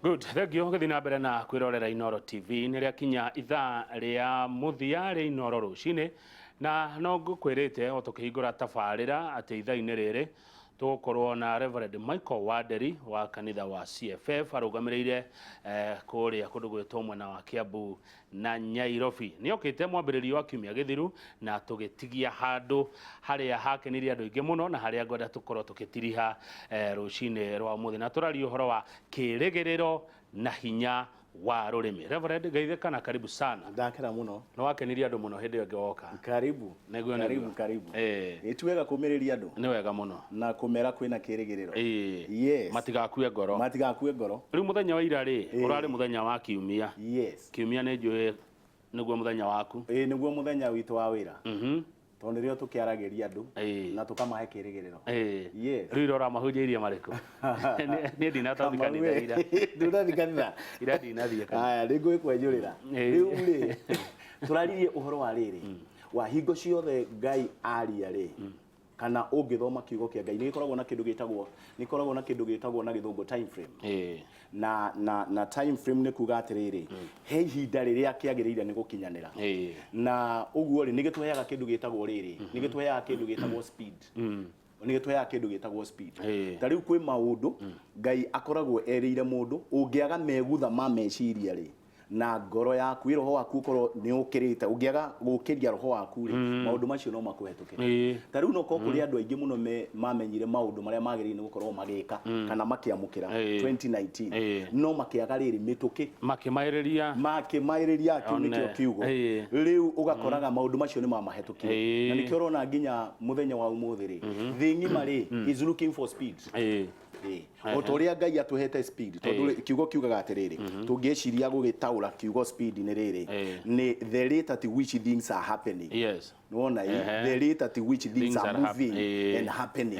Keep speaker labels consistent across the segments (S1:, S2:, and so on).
S1: Good, thank you gũthiĩ na mbere na kwĩrorera Inooro TV. Nĩ rĩakinya ithaa rĩa mũthia rĩa Inooro rũcinĩ, na no ngũkwĩrĩte o tũkĩhingũra tabarĩra atĩ ithaa-inĩ rĩrĩ tũgũkorwo na Reverend Michael Wanderi wa kanitha wa CFF arũgamĩrĩire kũrĩa kũndũ gwĩtwo mwena wa Kiambu na Nyairobi. Nĩ okĩte mwambĩrĩrio wa kiumia gĩthiru na tũgĩtigia handũ harĩa hakenirie andũ aingĩ mũno na harĩa ngwenda tũkorwo tũgĩtiriha rũcinĩ rwa ũmũthĩ, na tũraria ũhoro wa kĩrĩgĩrĩro na hinya wa rũrĩmĩ. Reverend, geithĩka na karibu sana.
S2: Ndakena mũno.
S1: Nĩ wakenirie andũ mũno hĩndĩ ĩyo ĩngĩ woka.
S2: Karibu.
S1: Nĩguo,
S2: Karibu,
S1: nĩguo.
S2: karibu.
S1: Ĩ
S2: ti wega kũmĩrĩria andũ
S1: Nĩ wega mũno.
S2: Na kũmera kwĩna kĩrĩgĩrĩro.
S1: Ĩ. Matigakue ngoro.
S2: Matigakue ngoro.
S1: Rĩu mũthenya wa ira rĩ, ũrarĩ mũthenya wa kiumia. Kiumia nĩ njũĩ nĩguo mũthenya waku.
S2: Ĩ, nĩguo mũthenya witũ wa wĩra. Tondũ nĩrĩo tũkĩaragĩria andũ na tũkamahe kĩrĩgĩrĩro.
S1: Rĩu ira ũramahunjĩirie marĩkũ? Niĩ ndinathiĩ kanitha ira.
S2: Ndũnathiĩ kanitha?
S1: Ira ndinathiĩ kanitha.
S2: Haya, nĩ ngũgĩkwenjũrĩra. Rĩu rĩ, tũraririe ũhoro wa rĩrĩ, wa hingo ciothe Ngai aria rĩ, kana ũngĩthoma kiugo kĩa Ngai, nĩ gĩkoragwo na kĩndũ gĩtagwo na gĩthũngũ time frame. Na time frame nĩ kuga atĩrĩrĩ, he ihinda rĩrĩa kĩagĩrĩire nĩ gũkinyanĩra. Na ũguo rĩ, nĩ gĩtũheaga kĩndũ gĩtagwo rĩrĩ, nĩ gĩtũheaga kĩndũ gĩtagwo speed. Nĩ gĩtũheaga kĩndũ gĩtagwo speed. Ta rĩu kwĩ maũndũ Ngai akoragwo erĩire mũndũ, ũngĩaga megutha ma meciria rĩ, na ngoro yaku, ĩ roho waku ũkorwo nĩ ũkĩrĩte, ũngĩaga gũkĩria roho waku rĩ, maũndũ macio no makũhetũkĩre. Ta rĩu no korwo kũrĩ andũ aingĩ mũno mamenyire maũndũ marĩa magĩrĩire nĩ gũkorwo magĩka kana makĩamũkĩra 2019, no makĩaga rĩrĩ mĩtũkĩ.
S1: Makĩmaĩrĩria.
S2: Makĩmaĩrĩria, kĩu
S1: One.
S2: nĩkĩo kiugo. Rĩu ũgakoraga maũndũ macio nĩ mamahetũkire. Na nĩkĩo ũrona nginya mũthenya wa ũmũthĩ rĩ, thĩ ng'ima rĩ, is looking for speed. Ĩĩ. O ta ũrĩa Ngai atũhete speed, tondũ rĩ, kiugo kiugaga atĩrĩrĩ, tũngĩciria gũgĩtaũra kiugo speed nĩ rĩrĩ, nĩ the rate at which things are happening. Nĩwona ĩ? The rate at which things
S1: Things
S2: are
S1: are
S2: moving and happening.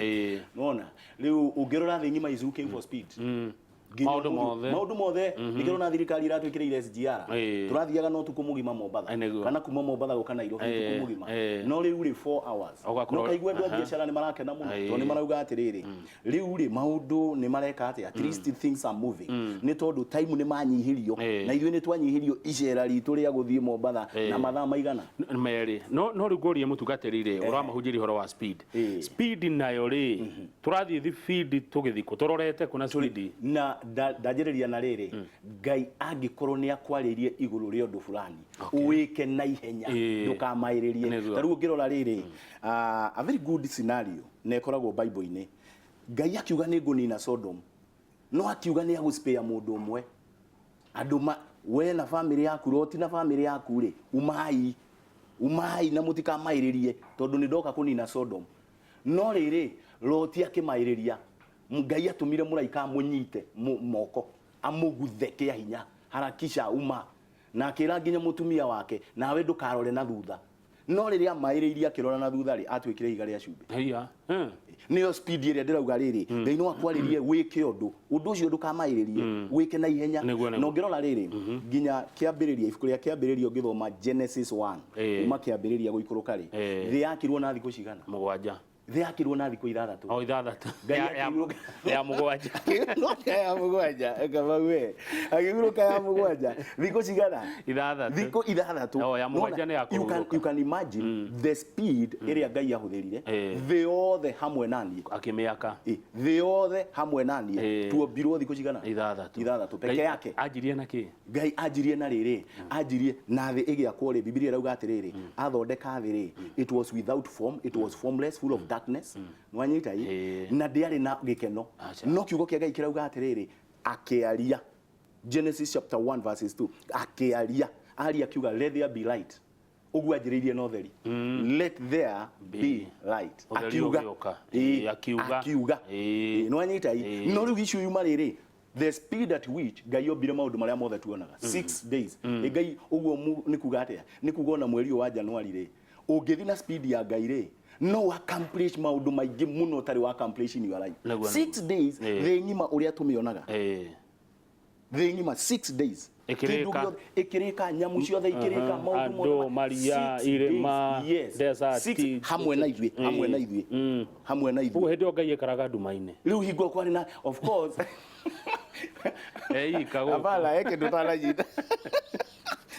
S2: Nĩwona? Rĩu ũngĩrora thĩ ng'ima is looking for speed. Nginya
S1: Maũndũ
S2: ũmũthĩ-
S1: mothe.
S2: Maũndũ mothe. Nĩkĩo ũrona thirikari iratwĩkĩrĩire SGR. Tũrathiaga na ũtukũ mũgima Mombatha.
S1: Nĩguo.
S2: Kana kuma Mombatha gũka Nairobi ũtukũ mũgima. No rĩu rĩ, 4 hours.
S1: Ũgakorwo-
S2: No kaigua andũ a biacara nĩ marakena mũno. Tondũ nĩ marauga atĩrĩrĩ, rĩu rĩ, maũndũ nĩ mareka atĩa? At least things are moving. Nĩ tondũ time nĩ manyihirio. Na ithuĩ nĩ twanyihirio icera ritũ rĩa gũthiĩ Mombatha na mathaa maigana?
S1: 2. No rĩu ngũrie mũtungatĩri rĩ, ũramahunjĩria ũhoro wa speed. Speed nayo rĩ, tũrathiĩ thibindi tũgĩthiĩ kũ? Tũrorete kũ na speed?
S2: Na ndanjĩrĩria na rĩrĩ, Ngai angĩkorwo nĩ akwarĩirie igũrũ rĩa ũndũ fulani, wĩke na ihenya, ndũkamaĩrĩrie. Ta rĩu ũngĩrora rĩrĩ, a very good scenario na ĩkoragwo Bible-inĩ. Ngai akiuga nĩ ngũnina Sodom, no akiuga nĩ agũspare mũndũ ũmwe. Andũ ma, we na famĩlĩ yaku, Loti na famĩlĩ yaku rĩ, umai, umai na mũtikamaĩrĩrie tondũ nĩ ndoka kũnina Sodom. No rĩrĩ, Loti akĩmaĩrĩria, Ngai atũmire mũraika amũnyite moko, amũguthe kĩa hinya, harakisha uma, na akĩra nginya mũtumia wake, nawe ndũkarore na thutha. No rĩrĩa amaĩrĩirie akĩrora na thutha rĩ, atuĩkire ihiga rĩa cumbĩ.
S1: Haiya.
S2: Nĩyo speed ĩrĩa ndĩrauga rĩrĩ, Ngai no akwarĩrie wĩke ũndũ, ũndũ ũcio ndũkamaĩrĩrie, wĩke na ihenya.
S1: Nĩguo.
S2: Na ũngĩrora rĩrĩ, nginya kĩambĩrĩria, ibuku rĩa kĩambĩrĩria ũngĩthoma Genesis 1, kuma kĩambĩrĩria gũikũrũka rĩ, thĩ yakirwo na thikũ cigana?
S1: 7.
S2: Thĩ yakirwo na thikũ 6.
S1: O 6.
S2: Ngai akĩhurũka.
S1: Ya 7.
S2: Akĩhurũka ya 7, Kamau we. Akĩhurũka ya 7. Thikũ cigana?
S1: 6.
S2: Thikũ 6.
S1: O, ya 7 nĩ ya
S2: You
S1: kũhurũka.
S2: can imagine the speed ĩrĩa Ngai ahũthĩrire. Thĩ yothe hamwe na niĩ.
S1: Akĩmĩaka.
S2: Thĩ yothe hamwe na niĩ. Tuombirwo thikũ cigana?
S1: 6.
S2: 6. Peke
S1: Ngai
S2: yake.
S1: Anjirie na kĩ?
S2: Ngai anjirie na rĩrĩ, anjirie na thĩ ĩgĩakwo rĩ, Bibilia ĩrauga atĩrĩrĩ, athondeka thĩ rĩ, it was without form, it was formless, full of darkness. Nĩwanyita ĩ? Na ndĩarĩ na gĩkeno.
S1: Aca.
S2: No kiugo kĩa Ngai kĩrauga atĩrĩrĩ, akĩaria. Genesis chapter 1 verses 2. Akĩaria. Aria akiuga, let there be light. Ũguo anjĩrĩirie na ũtheri. Let there be light.
S1: Ũtheri
S2: Akiuga.
S1: ũgĩũka.
S2: Akiuga.
S1: Akiuga.
S2: Nĩwanyita ĩ? No rĩu issue yuma rĩrĩ, the speed at which Ngai ombire maũndũ marĩa mothe tuonaga, 6 days. Ĩ Ngai ũguo nĩ kuga atĩa? Nĩ kuga ona mweri ũyũ wa January rĩ, ũngĩthiĩ na speed ya Ngai rĩ, no accomplish maũndũ maingĩ mũno ũtarĩ wa accomplish in your life. 6 days, thĩ ng'ima ũrĩa tũmĩonaga. Thĩ ng'ima 6 days.
S1: Ĩkĩrĩka.
S2: Kĩndũ gĩothe ĩkĩrĩka, nyamũ ciothe ikĩrĩka, maũndũ
S1: Andũ,
S2: mothe.
S1: maria,
S2: Six
S1: irĩma,
S2: days, yes.
S1: desert.
S2: Six, hamwe na ithuĩ, hamwe na ithuĩ. Hamwe na ithuĩ.
S1: Ũguo hĩndĩ ĩyo Ngai aikaraga nduma-inĩ.
S2: Rĩu hingo kwarĩ na, of course,
S1: Eika gũkũ.
S2: Hapana, he kĩndũ ũtananyita.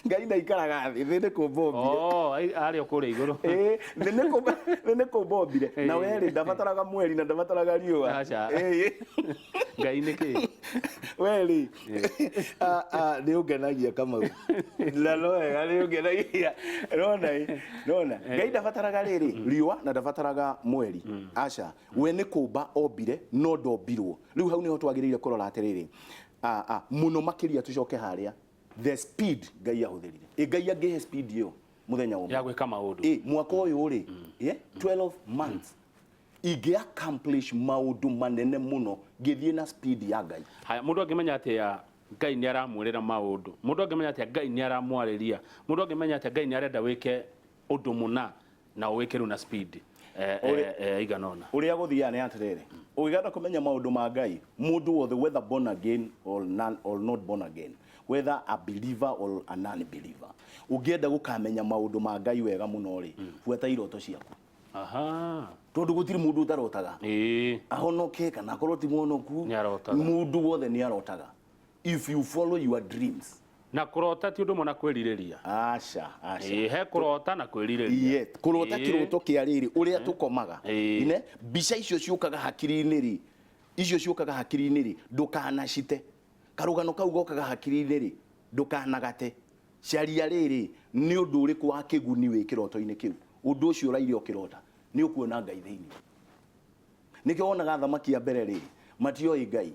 S2: Ngai ndaikaraga thĩ, thĩ nĩ kũmba ombire.
S1: Oh, arĩ o kũrĩa igũrũ.
S2: Ĩĩ, thĩ nĩ kũmba, thĩ nĩ kũmba ombire. Na we rĩ, ndabataraga mweri na ndabataraga riũa.
S1: Aca.
S2: Ĩĩ.
S1: Ngai nĩ kĩ?
S2: We rĩ, nĩ ũngenagia Kamau. Na no wega nĩ ũngenagia. Nona ĩ, nona. Ngai ndabataraga rĩrĩ, riũa na ndabataraga mweri. Aca, we nĩ kũmba ombire no ndombirwo. Rĩu hau nĩho twagĩrĩire kũrora atĩrĩrĩ, mũno makĩria tũcoke harĩa the speed Ngai ahũthĩrire. Ĩ Ngai angĩhe speed ĩyo mũthenya ũmwe
S1: Ya gwĩka maũndũ.
S2: Ĩ mwaka ũyũ rĩ, 12 months ingĩ accomplish maũndũ manene mũno ngĩthiĩ na speed ya Ngai.
S1: Haya, mũndũ angĩmenya atĩa Ngai nĩ aramwĩrĩra maũndũ, mũndũ angĩmenya atĩa Ngai nĩ aramwarĩria, mũndũ angĩmenya atĩa Ngai nĩ arenda wĩke ũndũ mũna na ũwĩke rĩu na speed igana ũna.
S2: Ũrĩa gũthiaga nĩ atĩrĩrĩ, ũngĩgenda kũmenya maũndũ ma Ngai, mũndũ wothe whether born again or, non, or not born again, whether a believer or a non-believer, ũngĩenda gũkamenya maũndũ ma Ngai wega mũno rĩ, buata iroto ciaku.
S1: Aha.
S2: Tondũ gũtirĩ mũndũ ũtarotaga. Ahonoke kana akorwo ti mwonoku,
S1: Nĩarotaga.
S2: mũndũ wothe nĩ arotaga. If you follow your dreams.
S1: Na kũrota ti ũndũ ũmwe na kwĩrirĩria.
S2: Aca, aca.
S1: Ĩĩ, he kũrota na kwĩrirĩria.
S2: Yes, kũrota kĩroto kĩa rĩrĩ ũrĩa tũkomaga.
S1: Ĩĩ.
S2: Ine mbica icio ciũkaga hakiri-inĩ rĩ, icio ciũkaga hakiri-inĩ rĩ, ndũkanacite. Karũgano kau gokaga hakiri-inĩ rĩ, ndũkanagate. Caria rĩrĩ, nĩ ũndũ ũrĩkũ wa kĩguni wĩ kĩroto-inĩ kĩu? Ũndũ ũcio ũraire ũkĩrota, nĩ ũkuona Ngai thĩinĩ. Nĩkĩo wonaga athamaki a mbere rĩ, matioĩ Ngai.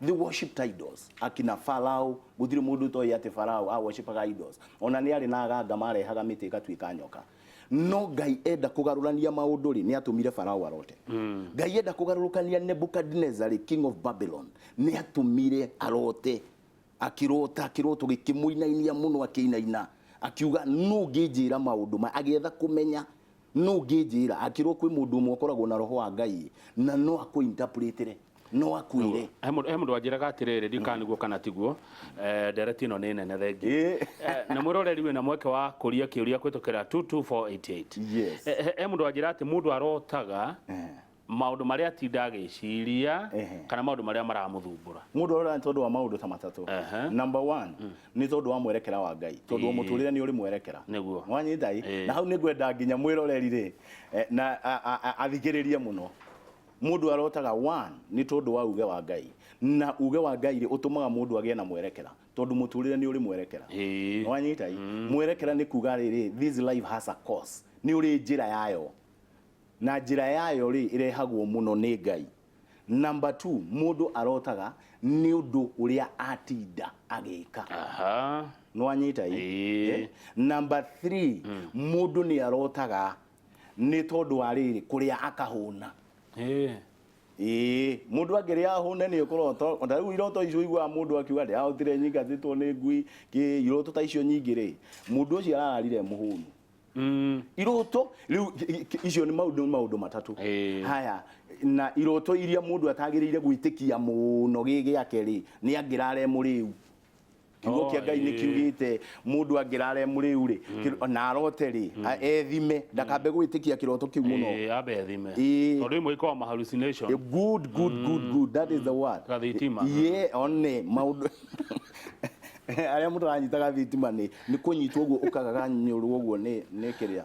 S2: They worshiped idols. Akina Farao, gũtirĩ mũndũ ũtoĩ atĩ Farao a worshipaga idols. Ona nĩ arĩ na aganga marehaga mĩtĩ ĩgatuĩka nyoka. No Ngai enda kũgarũrania maũndũ rĩ, nĩ atũmire Farao arote. Ngai enda kũgarũrũkania Nebuchadnezzar rĩ, king of Babylon, nĩ atũmire arote. Akĩrota kĩroto gĩkĩmũinainia mũno, akĩinaina. Akiuga, nũ ũngĩnjĩra maũndũ maya? Agĩetha kũmenya nũ ũngĩnjĩra. Akĩrwo kwĩ mũndũ ũmwe ũkoragwo na roho wa Ngai na no akũinterpretĩre, no akwĩre.
S1: He mũndũ wanjĩraga atĩrĩrĩ, ndiũĩ kana nĩguo kana tiguo, ndereti ĩno nĩ nene thengiũ. Na mwĩroreri wĩna mweke wa kũria kĩũria kũhĩtũkĩra 22488.
S2: Yes.
S1: He mũndũ wanjĩra atĩ mũndũ arotaga maũndũ marĩa atinda agĩciria kana maũndũ marĩa maramũthumbũra.
S2: Mũndũ arotaga nĩ tondũ wa maũndũ ta matatũ. Number 1, nĩ tondũ wa mwerekera wa Ngai. Tondũ o mũtũrĩre nĩ ũrĩ mwerekera.
S1: Nĩguo.
S2: Wanyita ĩ? Na hau nĩ ngwenda nginya mwĩroreri rĩ, na athikĩrĩrie mũno. Mũndũ arotaga 1 nĩ tondũ wa uge wa Ngai. Na uge wa Ngai rĩ, ũtũmaga mũndũ agĩe na mwerekera. Tondũ mũtũrĩre nĩ ũrĩ mwerekera. Wanyita ĩ? Mwerekera nĩ kuga rĩrĩ, this life has a course. Nĩ ũrĩ njĩra yayo. Na njĩra yayo rĩ, ĩrehagwo mũno nĩ Ngai. Number 2, mũndũ arotaga nĩ ũndũ ũrĩa atinda agĩka. Nĩwanyita ĩ? Number 3, mũndũ nĩ arotaga nĩ tondũ wa rĩrĩ, kũrĩa akahũna. Ĩĩ, mũndũ angĩrĩa ahũne nĩ ũkũrota. Ona rĩu iroto icio ũiguaga mũndũ akiuga ndĩrahotire nyingatĩtwo nĩ ngui, kĩ, iroto ta icio nyingĩ rĩ, mũndũ ũcio arararire mũhũnu. Iroto rĩu icio nĩ maũndũ matatũ. Haya, na iroto iria mũndũ atagĩrĩire gwĩtĩkia mũno gĩ gĩake rĩ, nĩ angĩrare mũrĩu. Kiugo kĩa Ngai nĩ kiugĩte mũndũ angĩrare mũrĩu rĩ, na arote rĩ, ethime, ndakambe gwĩtĩkia kĩroto kĩu mũno.
S1: Ambe ethime. Tondũ imwe ikoragwo ma hallucination.
S2: Good, good, good, good. That is the word.
S1: Gathitima.
S2: Yeah, one maũndũ. Arĩa mũtaranyitaga thitima nĩ kũnyitwo ũguo ũkagaganyũrwo ũguo nĩ kĩrĩa.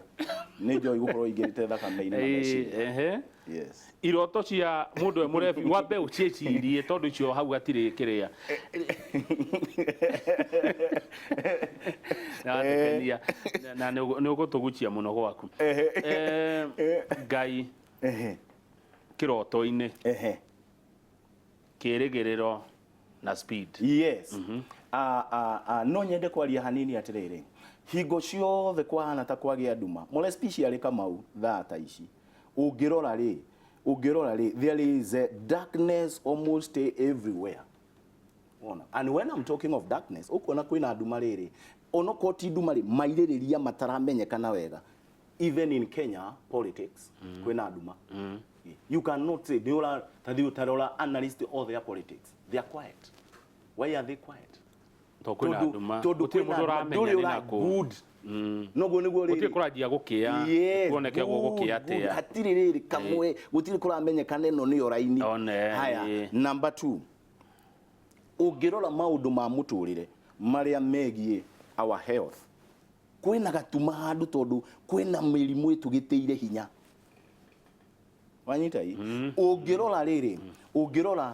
S2: Nĩ njohi gũkorwo ingĩrĩte thakame-inĩ na meciria. Yes.
S1: Iroto cia mũndũ e mũrebi wambe ũciĩcirie tondũ icio hau hatirĩ kĩrĩa. Nĩwathekenia na nĩ ũgũtũgucia mũno gwaku. Ngai kĩroto-inĩ. Kĩrĩgĩrĩro na speed.
S2: Yes. No nyende kwaria hanini atĩrĩrĩ, hingo ciothe kwahana ta kwagĩa nduma, Molespi ciarĩ Kamau thaa ta ici. Ũngĩrora rĩ, ũngĩrora rĩ, there is a darkness almost everywhere. Wona? And when I'm talking of darkness, ũkuona kwĩna nduma rĩrĩ, onokorwo ti nduma rĩ, mairĩrĩria mataramenyekana wega. Even in Kenya politics, kwĩna nduma. You cannot say, nĩ ũra, ta thiĩ ũtarora analyst othe a politics, they are quiet. Why are they quiet?
S1: Tondũ kwĩna nduma.
S2: Tondũ
S1: Gũtirĩ
S2: kwĩna
S1: mũndũ
S2: nduma.
S1: ũramenya
S2: Ndũrĩ
S1: nĩ
S2: ũra
S1: nakũ.
S2: good. Noguo nĩguo rĩrĩ.
S1: Gũtirĩ kũranjia gũkĩa,
S2: Yes,
S1: kuoneke
S2: good,
S1: gũgũkĩa
S2: good.
S1: atĩa.
S2: Hatirĩ rĩrĩ kamwe, gũtirĩ kũramenyekana ĩno nĩyo raini.
S1: One,
S2: Haya,
S1: ĩĩ.
S2: number 2. Ũngĩrora maũndũ ma mũtũrĩre marĩa megiĩ our health, kwĩna gatuma handũ, tondũ kwĩna mĩrimũ ĩtũgĩtĩire hinya. Wanyita i ũngĩrora rĩrĩ, ũngĩrora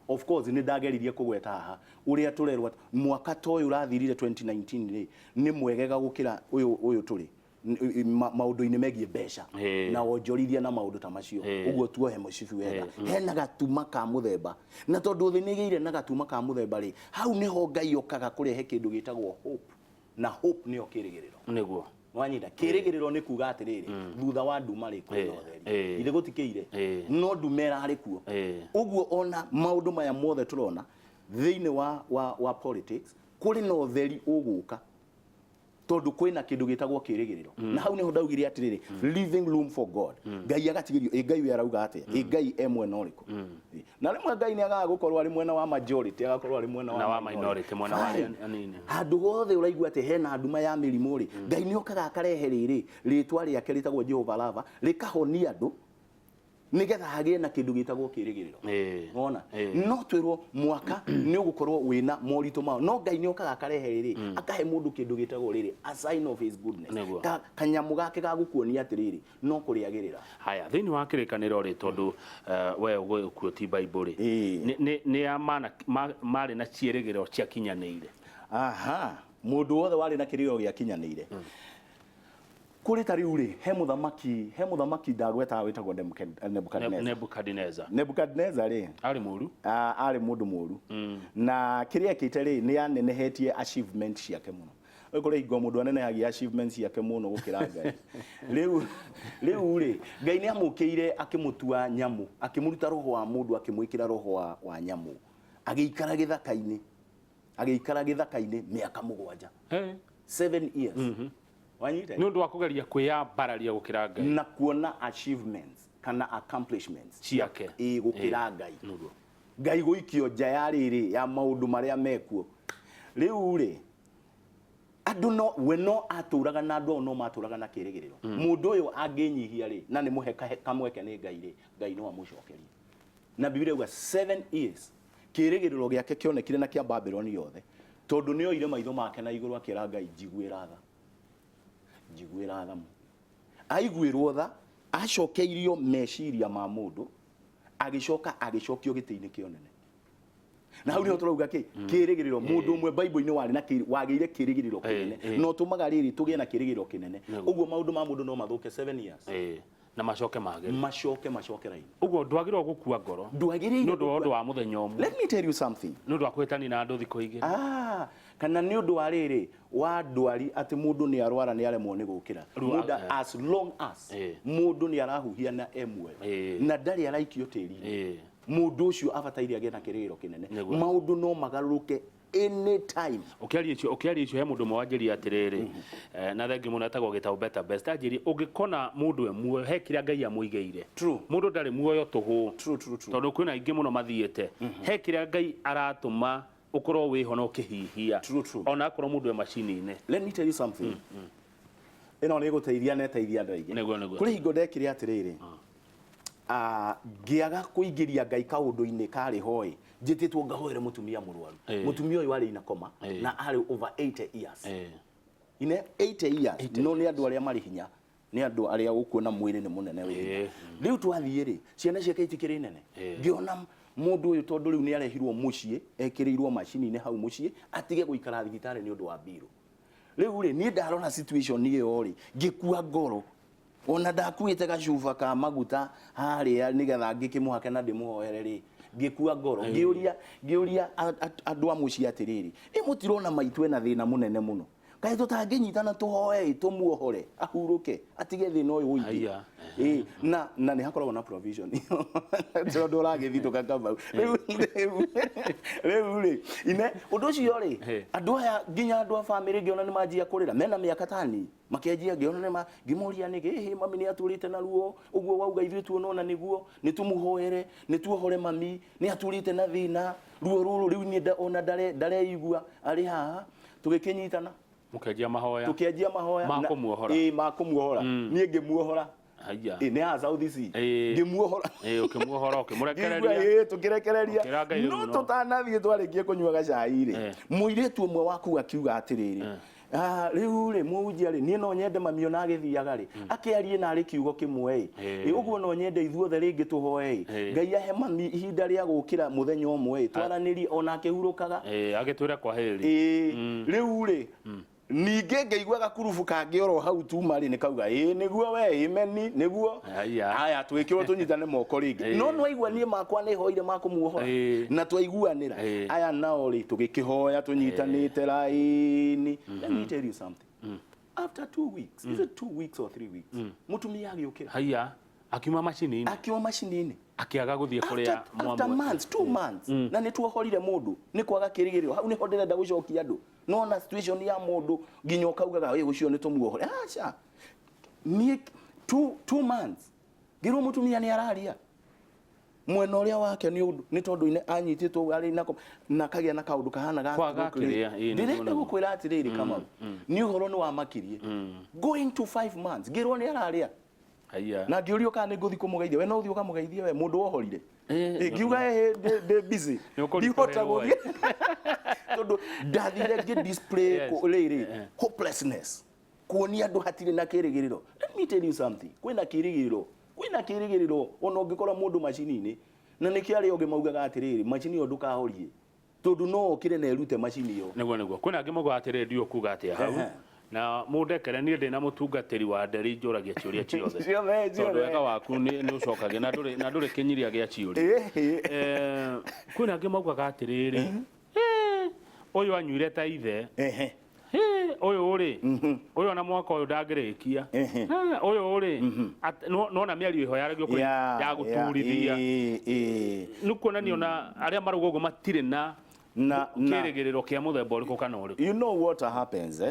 S2: of course nĩ ndageririe kũgweta haha ũrĩa tũrerwo atĩ mwaka ta ũyũ ũrathirire 2019 rĩ, nĩ mwegega gũkĩra ũyũ tũrĩ maũndũ-inĩ megiĩ mbeca na wonjorithia na maũndũ ta macio. Ũguo tuohe mũcibi wega, hena gatuma ka mũthemba, na tondũ thĩ nĩ ĩgĩire na gatuma ka mũthemba rĩ, hau nĩho Ngai okaga kũrehe kĩndũ gĩtagwo hope, na hope nĩyo kĩrĩgĩrĩro. Wanyita? Kĩrĩgĩrĩro nĩ kuga atĩrĩrĩ, thutha wa nduma rĩ, kwĩna ũtheri. Ithe gũtikĩire, no nduma ĩrarĩ kuo. Ũguo ona maũndũ maya mothe tũrona thĩinĩ wa politics, kũrĩ na ũtheri ũgũka, tondũ kwĩna kĩndũ gĩtagwo kĩrĩgĩrĩro. Na hau nĩho ndaugire atĩrĩrĩ, leaving room for God, Ngai agatigĩrio. Ĩ Ngai we arauga atĩa? Ĩ Ngai e mwena ũrĩkũ? Ĩ, na rĩmwe Ngai nĩ agaga gũkorwo arĩ mwena wa majority, agakorwo arĩ mwena
S1: na wa minority, mwena wa
S2: Fine.
S1: arĩa anini.
S2: Handũ hothe ũraigua atĩ hena nduma ya mĩrimũ rĩ, Ngai nĩ okaga akarehe rĩrĩ rĩtwa rĩake rĩtagwo Jehova Rapha, rĩkahonia andũ nĩgetha hagĩe na kĩndũ gĩtagwo kĩrĩgĩrĩro. Wona? No twĩrwo mwaka nĩ ũgũkorwo wĩna moritũ mao, no Ngai nĩ okaga akarehe rĩrĩ, akahe mũndũ kĩndũ gĩtagwo rĩrĩ, a sign of his goodness. Kanyamũ gake ga gũkuonia atĩrĩrĩ, no kũrĩagĩrĩra.
S1: Haya, thĩinĩ wa kĩrĩkanĩro rĩ, tondũ we ũgũkuo ti Bible rĩ, nĩ a marĩ na ciĩrĩgĩrĩro ciakinyanĩire?
S2: Aha, mũndũ wothe warĩ na kĩrĩgĩrĩro gĩakinyanĩire. Kũrĩ ta rĩu rĩ, he mũthamaki ndagwetaga wĩtagwo Nebukadnezar.
S1: Nebukadnezar.
S2: Nebukadnezar rĩ,
S1: arĩ mũru.
S2: Arĩ mũndũ mũru, na kĩrĩa ekĩte rĩ, nĩ anenehetie achievement ciake mũno. Rĩu kũrĩ hingo mũndũ anenehagia achievement ciake mũno gũkĩra Ngai. Rĩu rĩ, Ngai nĩ amũkĩire, akĩmũtua nyamũ, akĩmũruta roho wa mũndũ, akĩmwĩkĩra roho wa nyamũ, agĩikara gĩthaka-inĩ mĩaka 7. 7 years, wanyita?
S1: Nĩ ũndũ wa kũgeria kwĩyambararia gũkĩra Ngai.
S2: Na kuona achievements kana accomplishments
S1: ciake.
S2: Ĩ, gũkĩra Ngai. Ngai gũikio nja ya rĩrĩ ya maũndũ marĩa mekuo rĩu rĩ, andũ no we no atũraga na andũ ao no matũraga na kĩrĩgĩrĩro, mũndũ ũyũ angĩnyihia rĩ, na nĩ mũhe kamweke nĩ Ngai rĩ, Ngai no amũcokerie. Na Biblia yuga 7 years kĩrĩgĩrĩro gĩake kĩonekire na kĩa Babyloni yothe, tondũ nĩ oire maitho make na igũrũ, akĩra Ngai, "Njiguĩra tha, njiguĩra tha." Aiguĩrwo tha, acokeirio meciria ma mũndũ, agĩcoka agĩcokio gĩtĩ-inĩ kĩa ũnene. Na hau nĩho tũrauga kĩ kĩrĩgĩrĩro. Mũndũ ũmwe Bible-inĩ warĩ na wagĩire kĩrĩgĩrĩro kĩnene, na ũtũmaga rĩrĩ tũgĩe na kĩrĩgĩrĩro kĩnene. Ũguo maũndũ ma mũndũ no mathũke 7 years,
S1: Na macoke magĩre.
S2: Macoke raini.
S1: Ũguo ndwagĩrĩirwo gũkua ngoro
S2: ndwagĩrĩire
S1: nĩ ũndũ wa ũndũ wa mũthenya ũmwe.
S2: Let me tell you something.
S1: Nĩ ũndũ wa kũhĩtania na andũ thikũ 2.
S2: Ah, kana nĩ ũndũ wa rĩrĩ wa ndwari, atĩ mũndũ nĩ arwara, nĩ aremwo nĩ gũkĩra. Mũndũ, as long as mũndũ nĩ arahuhia na e muoyo na ndarĩ araikio tĩri-inĩ, mũndũ ũcio abataire agĩe na kĩrĩgĩrĩro kĩnene. Maũndũ no magarũrũke anytime.
S1: Ũkĩaria icio, he mũndũ ũmwe wanjĩria atĩrĩrĩ, na thengi mũno, etagwo Gĩtaũ Better Best, anjĩrie ũngĩkona mũndũ e muoyo, he kĩrĩa Ngai amũigĩire. Mũndũ ndarĩ muoyo tũhũ.
S2: True, true, true.
S1: Tondũ kwĩna aingĩ mũno mathiĩte, he kĩrĩa Ngai aratũma ũkorwo wĩho na ũkĩhihia.
S2: True, true.
S1: Ona akorwo mũndũ e macini-inĩ.
S2: Let me tell you something. Ĩno nĩ ĩgũteithia na ĩteithia andũ aingĩ.
S1: Nĩguo.
S2: Kũrĩ hingo ndekire atĩrĩrĩ, ngĩaga kũingĩria Ngai kaũndũ-inĩ karĩ hoe, njĩtĩtwo ngahoere mũtumia mũrwaru. Mũtumia ũyũ arĩ ina koma na arĩ over 80 years. Ine 80 years, no nĩ andũ arĩa marĩ hinya, nĩ andũ arĩa ũkuona mwĩrĩ nĩ mũnene wĩ hinya. Rĩu twathiĩ rĩ, ciana ciake itikĩrĩ nene. Ngĩona mũndũ ũyũ, tondũ rĩu nĩ arehirwo mũciĩ, ekĩrĩirwo macini-inĩ hau mũciĩ, atige gũikara thibitarĩ nĩ ũndũ wa mbirũ. Rĩu rĩ, niĩ ndarora situation ĩyo rĩ, ngĩkua ngoro. Ona ndakuĩte gacuba ka maguta harĩa nĩgetha ngĩkĩmũhake na ndĩmũhoere rĩ, ngĩkua ngoro, ngĩũria andũ a mũciĩ atĩrĩrĩ, ĩ mũtirona maitũ ena thĩna mũnene mũno? Kaĩ tũtangĩnyitana tũhoe tũmuohore ahurũke, atige thĩna ũyũ ũingĩ?
S1: Haiya.
S2: Ĩ, na nĩ hakoragwo na provision tondũ ũragĩthitũka kamau rĩu rĩ, ine ũndũ ũcio rĩ, andũ aya nginya andũ a famĩlĩ ngĩona nĩ manjia kũrĩra, mena mĩaka tani makĩanjia, ngĩona nĩ ngĩmoria nĩ ĩhĩ, mami nĩ atũrĩte na ruo ũguo wauga, ithuĩ tuonona nĩguo nĩ tũmũhoere, nĩ tuohore mami, nĩ atũrĩte na thĩna ruo rũrũ rĩu niĩ ona ndareigua arĩ haha. Tũgĩkĩnyitana.
S1: Mũkĩanjia mahoya.
S2: Tũkĩanjia mahoya.
S1: Ma kũmuohora.
S2: Ĩĩ, ma kũmuohora. Niĩ ngĩmuohora.
S1: Haiya.
S2: Ĩ, nĩ haha South C. Ngĩmuohora.
S1: Ũkĩmuohora, ũkĩmũrekereria.
S2: Ngĩigua, tũkĩrekereria.
S1: Ũkĩra Ngai rĩu
S2: No
S1: no.
S2: tũtanathiĩ twarĩkie kũnyua gacai rĩ, mũirĩtu ũmwe waku akiuga atĩrĩrĩ, "Ah, rĩu rĩ mũhunjia rĩ, niĩ no nyende mami ona agĩthiaga rĩ, akĩarie narĩ kiugo kĩmwe ĩ. Ũguo no nyende ithuothe rĩngĩ tũhoe ĩ. Ngai ahe mami ihinda rĩa gũkĩra mũthenya ũmwe ĩ, twaranĩrie ona akĩhurũkaga."
S1: Agĩtwĩra kwaheri.
S2: Rĩu rĩ, ningĩ ngĩigua gakurubu kangĩ oro hau tuma rĩ, nĩ kauga ĩ nĩguo we ĩmeni nĩguo.
S1: Haiya.
S2: Haya twĩkĩrwo tũnyitane moko rĩngĩ. No nĩwaigua niĩ makwa nĩ hoire ma kũmuohora. Na twaiguanĩra. Aya nao rĩ tũgĩkĩhoya tũnyitanĩte raini. Let me tell you something. After 2 weeks, is it 2 weeks or 3 weeks? Mũtumia agĩũkĩra.
S1: Haiya, akiuma macini-inĩ.
S2: Akiuma macini-inĩ.
S1: Akĩaga gũthiĩ kũrĩa
S2: After
S1: mwamwe.
S2: months, 2 months. Na nĩ tuohorire mũndũ nĩ kwaga kĩrĩgĩrĩro. Hau nĩho ndĩrenda gũcokia andũ. No na situation ya mũndũ nginya ũkaugaga wĩ ũcio nĩ tũmuohore. Aca. Niĩ 2 months ngĩrwo mũtumia nĩ araria. Mwena ũrĩa wake nĩ ũndũ nĩ tondũ ine anyitĩtwo arĩ nako na kagĩa na kaũndũ kahana ga
S1: Kwaga
S2: stroke rĩ.
S1: kĩrĩa, nĩguo,
S2: Ndĩrenda
S1: nĩguo.
S2: gũkwĩra atĩrĩrĩ Kamau, nĩ ũhoro nĩ wamakirie. Going to 5 months ngĩrwo nĩ araria.
S1: Haiya.
S2: Na ngĩũrio kana nĩ ngũthiĩ kũmũgeithia. We no ũthiĩ ũkamũgeithie we mũndũ wohorire. Ngiuga ndĩ busy.
S1: Nĩ ũkũritũhĩrwo,
S2: Ndihota gũthiĩ. Tondũ ndathire ngĩ display rĩrĩ hopelessness. Kuonia andũ hatirĩ na kĩrĩgĩrĩro. Let me tell you something. Kwĩna kĩrĩgĩrĩro. Kwĩna kĩrĩgĩrĩro ona ũngĩkora mũndũ macini-inĩ. Na nĩkĩo arĩa ũngĩ maugaga atĩrĩrĩ, macini ĩyo ndũkahorie. Tondũ no ũkĩre na ĩrute macini ĩyo.
S1: Nĩguo, nĩguo. Kwĩna angĩ maugaga atĩrĩrĩ, ndiũĩ kuga atĩa hau. Na mũndekere niĩ ndĩ na mũtungatĩri wa nderi njũragia ciũria ciothe.
S2: Ciothe,
S1: Tondũ
S2: ciothe.
S1: wega waku nĩ ũcokagia na ndũrĩ kĩnyiria gĩa ciũria. Kwĩna angĩ maugaga atĩrĩrĩ, ũyũ anyuire ta ithe. Ũyũ rĩ, ũyũ ona mwaka ũyũ ndangĩrĩkia. Ũyũ rĩ, nona mĩario ĩho yaragio kũrĩ ya gũturithia. Nĩ kuonania ona arĩa marauga ũguo matirĩ na kĩrĩgĩrĩro kĩa mũthemba ũrĩkũ kana ũrĩkũ.
S2: You know what happens,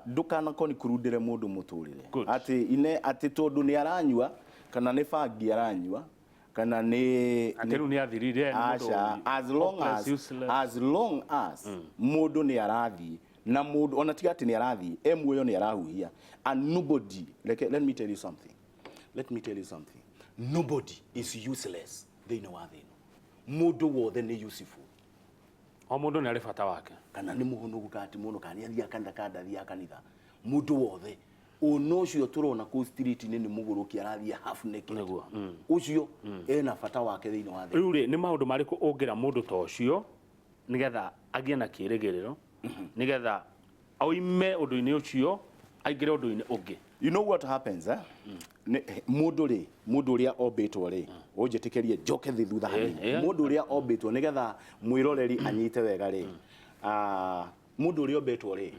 S2: Ndũkanakoni kurundĩre mũndũ mũtũrĩre.
S1: Good.
S2: Atĩ ine atĩ tondũ nĩ aranyua kana nĩ bangi aranyua kana nĩ
S1: Atĩ rĩu nĩ athirire, nĩ mũndũ
S2: Aca, as long
S1: hopeless,
S2: as,
S1: useless.
S2: as long as mũndũ nĩ arathiĩ na mũndũ ona tiga atĩ nĩ arathiĩ, e muoyo nĩ arahuhia. And nobody, like, let me tell you something. Let me tell you something. Nobody is useless thĩinĩ wa thĩ ĩno. Mũndũ wothe nĩ useful.
S1: O mũndũ nĩ arĩ bata wake.
S2: Kana nĩ mũhonoku kana ti mũhonoku, kana nĩ athiaga kanitha kana ndathiaga kanitha. Mũndũ wothe ona ũcio tũrona kũu street-inĩ nĩ mũgũrũki arathiĩ half naked.
S1: Nĩguo.
S2: Ũcio ena bata wake thĩinĩ wa thĩ.
S1: Rĩu rĩ, nĩ maũndũ marĩkũ ũngĩra mũndũ ta ũcio nĩgetha agĩe na kĩĩrĩgĩrĩro, nĩgetha oime ũndũ-inĩ ũcio aingĩre ũndũ-inĩ ũngĩ?
S2: You know what happens, eh? Mũndũ rĩ, mũndũ ũrĩa ombĩtwo rĩ, ũnjĩtĩkĩrie njoke thĩ thutha hanini. Mũndũ ũrĩa ombĩtwo nĩgetha mwĩroreri anyite wega rĩ, mũndũ ũrĩa ombĩtwo rĩ,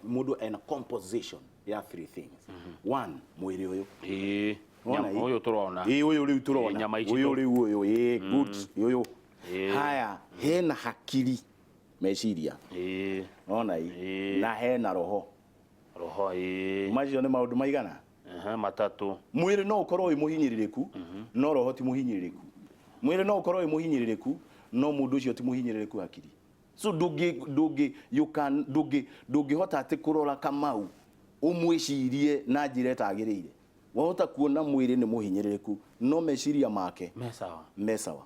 S2: mũndũ ena composition ya 3 things. One, mwĩrĩ ũyũ. Wona ĩ?
S1: Ũyũ tũrona.
S2: Ũyũ rĩu tũrona.
S1: Nyama ici
S2: Ũyũ
S1: tũ-
S2: rĩu ũyũ, good, ũyũ. Haya, hena hakiri meciria. Wona ĩ? Na hena roho.
S1: Roho,
S2: Macio nĩ maũndũ maigana?
S1: Matatũ.
S2: Mwĩrĩ no ũkorwo wĩ mũhinyĩrĩrĩku, no roho ti mũhinyĩrĩrĩku. Mwĩrĩ no ũkorwo wĩ mũhinyĩrĩrĩku, no mũndũ ũcio ti mũhinyĩrĩrĩku hakiri. So ndũngĩhota atĩ kũrora Kamau ũmwĩcirie na njĩra ĩtagĩrĩire. Wahota kuona mwĩrĩ nĩ mũhinyĩrĩrĩku, no meciria make
S1: Me sawa.
S2: me sawa.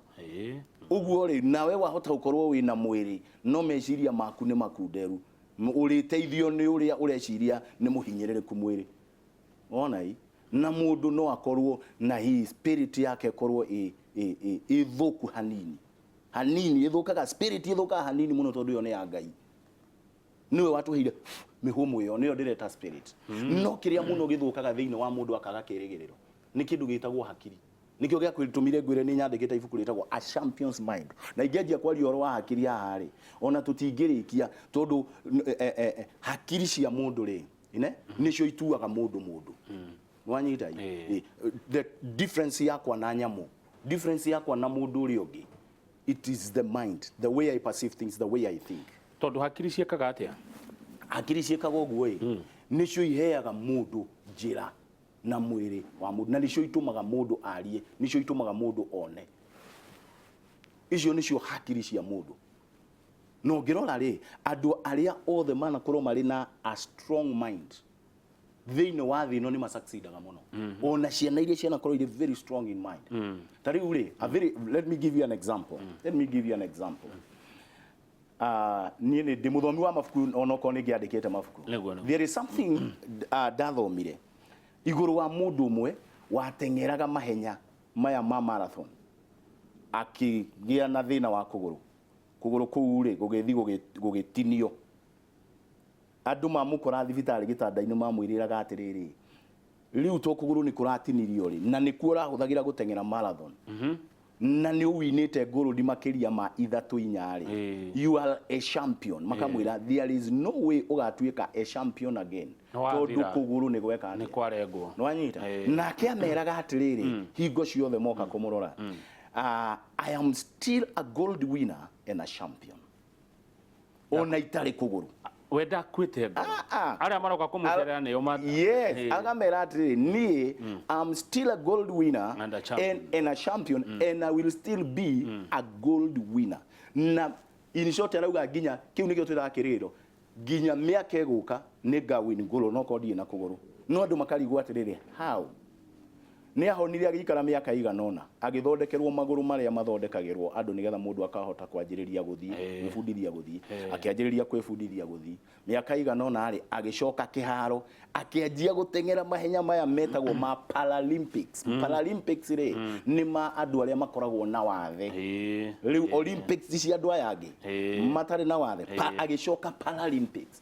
S2: Ũguo rĩ, nawe wahota gũkorwo wĩna mwĩrĩ, no meciria maku nĩ makunderu. Ũrĩteithio nĩ ũrĩa ũreciria nĩ mũhinyĩrĩrĩku mwĩrĩ. Wona ĩ? Na mũndũ no akorwo na hii spirit yake ĩkorwo ĩthũku hanini. Hanini, ĩthũkaga, spirit ĩthũkaga hanini mũno tondũ ĩyo nĩ ya Ngai. Nĩwe watũheire mĩhũmũ ĩyo, nĩyo ndĩreta spirit. No kĩrĩa mũno gĩthũkaga thĩinĩ wa mũndũ akaga kĩĩrĩgĩrĩro nĩ kĩndũ gĩtagwo hakiri. Nĩkĩo gĩakwĩtũmire ngwĩre nĩ nyandĩkĩte ibuku rĩtagwo A Champion's Mind. Na ingĩanjia kwaria ũhoro wa hakiri haha rĩ, ona tũtingĩrĩkia tondũ, hakiri cia mũndũ rĩ, ine nĩcio ituaga mũndũ mũndũ. Wanyita? The difference yakwa na nyamũ, difference yakwa na mũndũ ũrĩa ũngĩ, it is the mind, the way I perceive things, the way I think.
S1: Tondũ hakiri ciĩkaga atĩa?
S2: Hakiri ciĩkaga ũguo ĩ, nĩcio iheaga mũndũ njĩra na mwĩrĩ wa mũndũ, na nĩcio itũmaga mũndũ arie, nĩcio itũmaga mũndũ one. Icio nĩcio hakiri cia mũndũ. Na ũngĩrora rĩ, andũ arĩa othe manakorwo marĩ na a strong mind, Thĩinĩ wa thĩ ĩno nĩ masucceedaga mũno, ona ciana iria cianakorwo irĩ very strong in mind. Ta rĩu rĩ, a very, let me give you an example, let me give you an example. Niĩ nĩ ndĩ mũthomi wa mabuku, onokorwo nĩ ngĩandĩkĩte mabuku.
S1: Nĩguo, nĩguo.
S2: There is something ndathomire igũrũ wa mũndũ ũmwe wateng'eraga mahenya maya ma marathon, akĩgĩa na thĩna wa kũgũrũ. Kũgũrũ kũu rĩ, gũgĩthiĩ gũgĩtinio. Andũ mamũkora thibitarĩ gĩtanda-inĩ, mamwĩrĩraga atĩrĩrĩ, rĩu to kũgũrũ nĩ kũratinirio rĩ, na nĩkuo ũrahũthagĩra gũteng'era marathon, na nĩ ũwinĩte gold makĩria ma ithatũ inya rĩ, you are a champion. Makamwĩra there is no way ũgatuĩka a champion again,
S1: Nĩ wathira.
S2: tondũ kũgũrũ nĩ gweka
S1: Nĩ
S2: atĩa?
S1: Kwarengwo.
S2: Nĩwanyita? Nake ameraga atĩrĩrĩ, hingo ciothe moka kũmũrora, "I am still a gold winner and a champion ona itarĩ kũgũrũ."
S1: We ndakuĩte ngoro.
S2: Ah, ah.
S1: Arĩa maroka kũmũcerera nĩo
S2: Yes. Agamera atĩrĩrĩ, niĩ I'm still a gold winner
S1: And a champion.
S2: and a champion, and I will still be a gold winner. Na in short arauga nginya kĩu nĩkĩo twĩtaga kĩrĩro, nginya mĩaka ĩgũka nĩ ngawin gold no korwo ndirĩ na kũgũrũ. No andũ makarigwo atĩrĩrĩ, how? Nĩ ahonire, agĩikara mĩaka igana ũna agĩthondekerwo magũrũ marĩa mathondekagĩrwo andũ nĩgetha mũndũ akahota kwanjĩrĩria gũthiĩ, gwĩbundithia gũthiĩ. Akĩanjĩrĩria kwĩbundithia gũthiĩ mĩaka igana ũna rĩ, agĩcoka kĩharo, akĩanjia gũteng'era mahenya maya metagwo ma Paralympics. Paralympics rĩ, nĩ ma andũ arĩa makoragwo na wathe. Rĩu Olympics ti cia andũ aya angĩ matarĩ na wathe. Agĩcoka Paralympics,